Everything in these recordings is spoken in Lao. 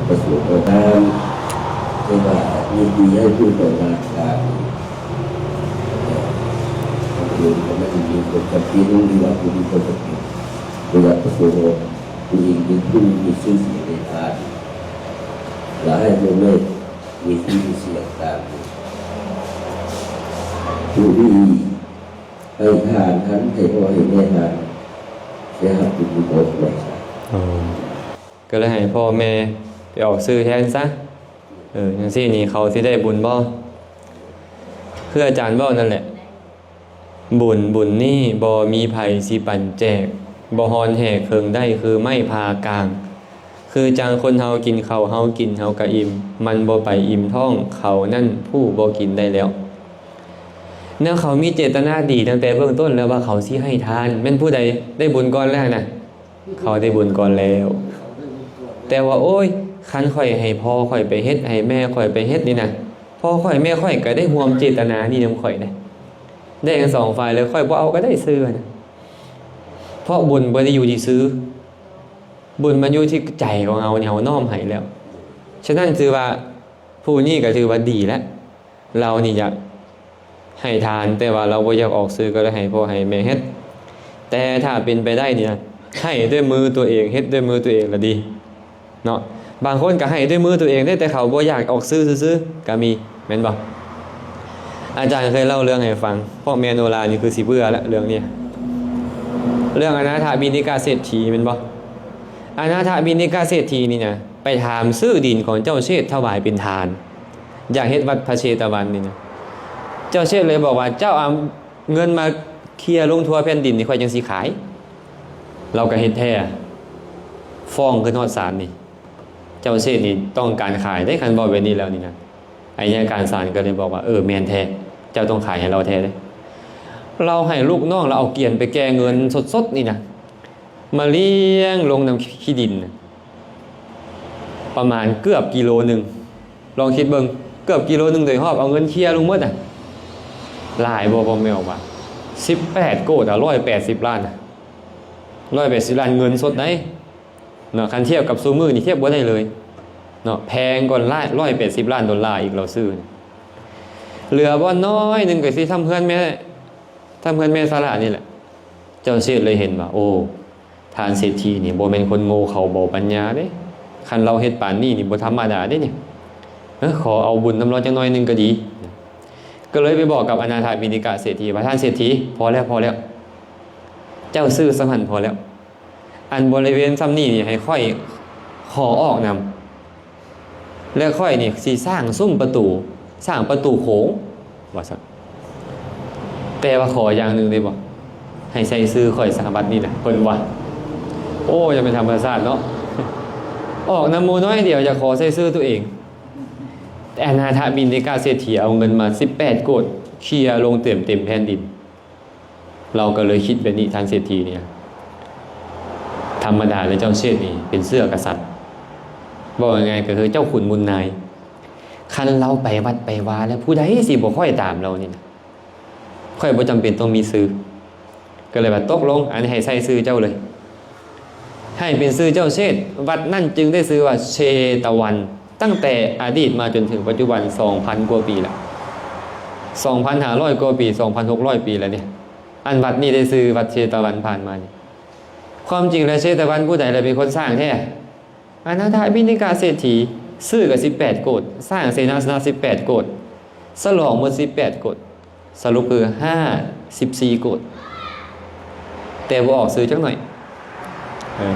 ປະສົງປະທານ ແຕ່ວ່າຍິນດີໃຫ້ຜູ້ປະກອບການ ເອີ ເອີ ກໍແມ່ນມີຄວາມຈຳເປັນ ຫຼືວ່າຜູ້ມີຄວາມຈຳເປັນ ຫຼືວ່າປະສົງວ່າຕົວເອງເປັນຜູ້ມີຊື່ສຽງໃນທານ ແລະ ໃຫ້ໂມເມນມີຊື່ມີສຽງຕາມຜູ້ທີ່ໃຫ້ທານ ຫັ້ນ ໃຫ້ພໍ່ໃຫ້ແມ່ທານ ໄດ້ຮັບບຸນມີບຸນໄວ້ຊະ. ອໍ ກໍເລີຍໃຫ້ພໍ່ແມ່ໄປອອກຊື່ແທນຊະ. ເອີ ຈັ່ງຊີ້ນີ້ເຂົາຊິໄດ້ບຸນບໍ່? ຄືອາຈານເວົ້ານັ້ນແຫຼະ ບຸນ ບຸນນີ້ບໍ່ມີໃຜຊິປັນແຈກ ບໍ່ຮ້ອນແຫກເຄິ່ງໄດ້ຄືໄມ້ຜ່າກາງ ຄືຈັ່ງຄົນເຮົາກິນເຂົ້າ ເຮົາກິນເຮົາກະອີ່ມ ມັນບໍ່ໄປອີ່ມທ້ອງ ເຂົານັ້ນຜູ້ບໍ່ກິນໄດ້ແລ້ວ. ແນວເຂົາມີເຈດຕະນາດີຕັ້ງແຕ່ເບື້ອງຕົ້ນແລ້ວວ່າເຂົາຊິໃຫ້ທານ ແມ່ນຜູ້ໃດໄດ້ບຸນກ່ອນແລ້ວຫັ້ນນະ? ເຂົາໄດ້ບຸນກ່ອນແລ້ວ ແຕ່ວ່າ ໂອ້ຍ ຄັນຂ້ອຍໃຫ້ພໍ່ຂ້ອຍໄປເຮັດ ໃຫ້ແມ່ຂ້ອຍໄປເຮັດນີ້ນະ ພໍ່ຂ້ອຍແມ່ຂ້ອຍກໍໄດ້ຮ່ວມເຈດຕະນານີ້ນຳຂ້ອຍເດ້ ໄດ້ທັງສອງຝ່າຍເລີຍ ຂ້ອຍບໍ່ເອົາກໍໄດ້ຊື່ນະ ເພາະບຸນບໍ່ໄດ້ຢູ່ທີ່ຊື່ ບຸນມັນຢູ່ທີ່ໃຈຂອງເຮົານີ້ ເຮົານ້ອມໃຫ້ແລ້ວ. ສະນັ້ນຖືວ່າຜູ້ນີ້ກໍຖືວ່າດີແລ້ວ ລາວນີ້ຢາກໃຫ້ທານ ແຕ່ວ່າລາວບໍ່ຢາກອອກຊື່ ກໍເລີຍໃຫ້ພໍ່ໃຫ້ແມ່ເຮັດ. ແຕ່ຖ້າເປັນໄປໄດ້ນີ້ນະ ໃຫ້ດ້ວຍມືຕົວເອງ ເຮັດດ້ວຍມືຕົວເອງລະດີເນາະ. ບາງຄົນກໍໃຫ້ດ້ວຍມືຕົວເອງເດ້ ແຕ່ເຂົາບໍ່ຢາກອອກຊື່ຊື່ໆ ກໍມີ ແມ່ນບໍ່? ອາຈານເຄີຍເລົ່າເລື່ອງໃຫ້ຟັງ ພວກແມ່ໂນລານີ້ຄືຊິເບື່ອແລ້ວເລື່ອງນີ້ ເລື່ອງອະນາຖະບິນທິກະເສດຖີ ແມ່ນບໍ່? ອະນາຖະບິນທິກະເສດຖີນີ້ນະ ໄປຖາມຊື້ດິນຂອງເຈົ້າເຊດຖວາຍເປັນທານ ຢາກເຮັດວັດພະເຊຕະວັນນີ້ນະ ເຈົ້າເຊດເລີຍບອກວ່າ ເຈົ້າເອົາເງິນມາເຄຍລົງທົ່ວແຜ່ນດິນນີ້ ຂ້ອຍຈັ່ງຊິຂາຍ. ລາວກໍເຮັດແທ້ ຟ້ອງຂຶ້ນຮອດສານນີ້ ເຈົ້າເຊດນີ້ຕ້ອງການຂາຍເດ້ ຄັນເວົ້າແບບນີ້ແລ້ວນີ້ນະ. ໄອຍະການສານກໍເລີຍບອກວ່າ ເອີ ແມ່ນແທ້ ເຈົ້າຕ້ອງຂາຍໃຫ້ລາວແທ້ເດ້. ລາວໃຫ້ລູກນ້ອງລາວເອົາກຽນໄປແກ່ເງິນສົດໆນີ້ນະ ມາລຽງລົງນຳຂີ້ດິນ ປະມານເກືອບກິໂລໜຶ່ງ. ລອງຄິດເບິ່ງ ເກືອບກິໂລໜຶ່ງໂດຍຮອບ ເອົາເງິນເຄຍລົງໝົດນະ ຫຼາຍບໍ່? ພໍ່ແມ່ອອກວ່າ ສິບແປດໂກດ ອະ ຮ້ອຍແປດສິບລ້ານນະ ຮ້ອຍແປດສິບລ້ານເງິນສົດໃດ໋ເນາະ. ຄັນທຽບກັບຊຸມື້ນີ້ທຽບບໍ່ໄດ້ເລີຍເນາະ ແພງກວ່າລ້ານ ຮ້ອຍແປດສິບລ້ານໂດລາອີກ ລາວຊື້. ເຫຼືອບ່ອນນ້ອຍໜຶ່ງກໍຊິທຳເຮືອນແມ່ ທຳເຮືອນແມ່ຊາລານີ້ແຫຼະ. ເຈົ້າເຊດເລີຍເຫັນວ່າ ໂອ້ ທ່ານເສດຖີນີ້ບໍ່ແມ່ນຄົນໂງ່ເຂົາບໍ່ປັນຍາເດ້ ຄັນລາວເຮັດປານນີ້ນີ້ບໍ່ທຳມະດາເດ້ນີ້. ເອີ ຂໍເອົາບຸນນຳລາວຈັກໜ້ອຍໜຶ່ງກໍດີ. ກໍເລີຍໄປບອກກັບອະນາຖະບິນທິກະເສດຖີວ່າ ທ່ານເສດຖີ ພໍແລ້ວ ພໍແລ້ວ ເຈົ້າຊື້ສ່ຳຫັ້ນພໍແລ້ວ ອັນບໍລິເວນສ່ຳນີ້ນີ້ໃຫ້ຂ້ອຍຂໍອອກນຳ ແລະ ຂ້ອຍນີ້ຊິສ້າງຊຸມປະຕູ ສ້າງປະຕູໂຂງ ວ່າຊັ້ນ. ແຕ່ວ່າຂໍຢ່າງໜຶ່ງໄດ້ບໍ່? ໃຫ້ໃສ່ຊື່ຂ້ອຍສາບັດນີ້ນະ ເພິ່ນວ່າ. ໂອ້ ຢ່າແມ່ນທຳມະຊາດເນາະ ອອກນຳໝູ່ນ້ອຍດຽວ ຢາກຂໍໃສ່ຊື່ຕົວເອງ. ແຕ່ອະນາຖະບິນທິກະເສດຖີເອົາເງິນມາສິບແປດໂກດ ເຄຍລົງເຕັມໆແຜ່ນດິນ. ລາວກໍເລີຍຄິດແບບນີ້ ທ່ານເສດຖີນີ້ ທຳມະດາແລ້ວເຈົ້າເຊດນີ້ເປັນເຊື້ອກະສັດ ເວົ້າງ່າຍໆກໍຄືເຈົ້າຂຸນມູນນາຍ. ຄັນລາວໄປວັດໄປວາແລ້ວ ຜູ້ໃດຊິບໍ່ຄ້ອຍຕາມລາວນີ້ນະ? ຂ້ອຍບໍ່ຈຳເປັນຕ້ອງມີຊື່. ກໍເລີຍວ່າຕົກລົງ ອັນນີ້ໃຫ້ໃສ່ຊື່ເຈົ້າເລີຍ ໃຫ້ເປັນຊື່ເຈົ້າເຊດ. ວັດນັ້ນຈຶ່ງໄດ້ຊື່ວ່າເຊຕະວັນ ຕັ້ງແຕ່ອະດີດມາຈົນເຖິງປັດຈຸບັນ ສອງພັນກວ່າປີແລ້ວ ສອງພັນຫ້າຮ້ອຍກວ່າປີ ສອງພັນຫົກຮ້ອຍປີແລ້ວເດ້. ອັນວັດນີ້ໄດ້ຊື່ວັດເຊຕະວັນຜ່ານມານີ້ ຄວາມຈິງແລ້ວເຊຕະວັນຜູ້ໃດລະເປັນຄົນສ້າງແທ້? ອະນາຖະບິນທິກະເສດຖີ. ຊື້ກໍສິບແປດໂກດ ສ້າງເສນາສະນະສິບແປດໂກດ ສະຫຼອງໝົດສິບແປດໂກດ ສະຫຼຸບຄືຫ້າສິບສີ່ໂກດ ແຕ່ບໍ່ອອກຊື່ຈັກໜ້ອຍ. ເອີ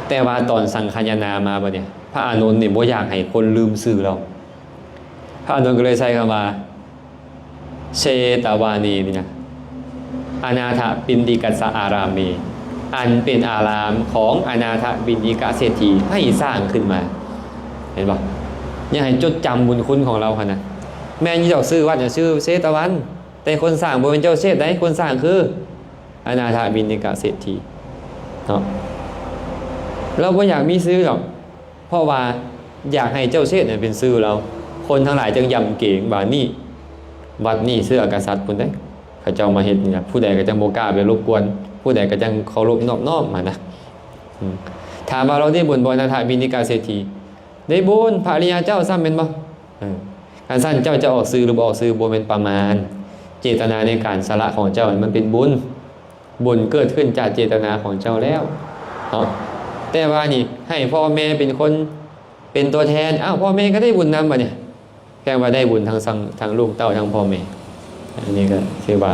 ແຕ່ວ່າຕອນສັງຄະຍານາມາບັດນີ້ ພະອານົນນີ້ບໍ່ຢາກໃຫ້ຄົນລືມຊື່ລາວ. ພະອານົນກໍເລີຍໃຊ້ຄຳວ່າ ເຊຕະວານີນີ້ນະ ອະນາຖະບິນທິກະສະອາຣາມີ ອັນເປັນອາຣາມຂອງອະນາຖະບິນທິກະເສດຖີໃຫ້ສ້າງຂຶ້ນມາ. ເຫັນບໍ່? ຢາກໃຫ້ຈົດຈຳບຸນຄຸນຂອງລາວຫັ້ນນະ. ແມ່ນຢູ່ດອກ ຊື່ວັດນະຊື່ເຊຕະວັນ ແຕ່ຄົນສ້າງບໍ່ແມ່ນເຈົ້າເຊດໃດ໋ ຄົນສ້າງຄືອະນາຖະບິນທິກະເສດຖີເນາະ. ລາວບໍ່ຢາກມີຊື່ດອກ ເພາະວ່າຢາກໃຫ້ເຈົ້າເຊດນັ້ນເປັນຊື່ລາວ ຄົນທັງຫຼາຍຈຶ່ງຢຳເກງວ່ານີ້ ວັດນີ້ເຊື້ອກະສັດພຸ້ນເດ້ ເຂົາເຈົ້າມາເຮັດນີ້ນະ ຜູ້ໃດກໍຈັ່ງບໍ່ກ້າໄປລົບກວນ ຜູ້ໃດກໍຈັ່ງເຄົາລົບນອບນ້ອມຫັ້ນນະ. ອືມ ຖາມວ່າລາວໄດ້ບຸນບໍ່ ອະນາຖະບິນທິກະເສດຖີ? ໄດ້ບຸນພະລິຍາເຈົ້າຊ້ຳແມ່ນບໍ່? ເອີ ຄັນຊັ້ນເຈົ້າຈະອອກສື່ຫຼືບໍ່ອອກຊື່ບໍ່ແມ່ນປະມານ. ເຈດຕະນາໃນການສະຫຼະຂອງເຈົ້າມັນເປັນບຸນ. ບຸນເກີດຂຶ້ນຈາກເຈດຕະນາຂອງເຈົ້າແລ້ວເນາະ. ແຕ່ວ່ານີ້ໃຫ້ພໍ່ແມ່ເປັນຄົນ ເປັນຕົວແທນ ອ້າວ ພໍ່ແມ່ກໍໄດ້ບຸນນຳບັດນີ້. ແປວ່າໄດ້ບຸນທັງ ທັງ ທັງລູກເຕົ້າ ທັງພໍ່ແມ່. ອັນນີ້ກໍຖືວ່າ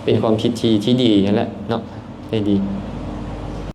ເປັນຄວາມຄິດທີ່ ທີ່ດີຫັ້ນແຫຼະເນາະ ທີ່ດີ.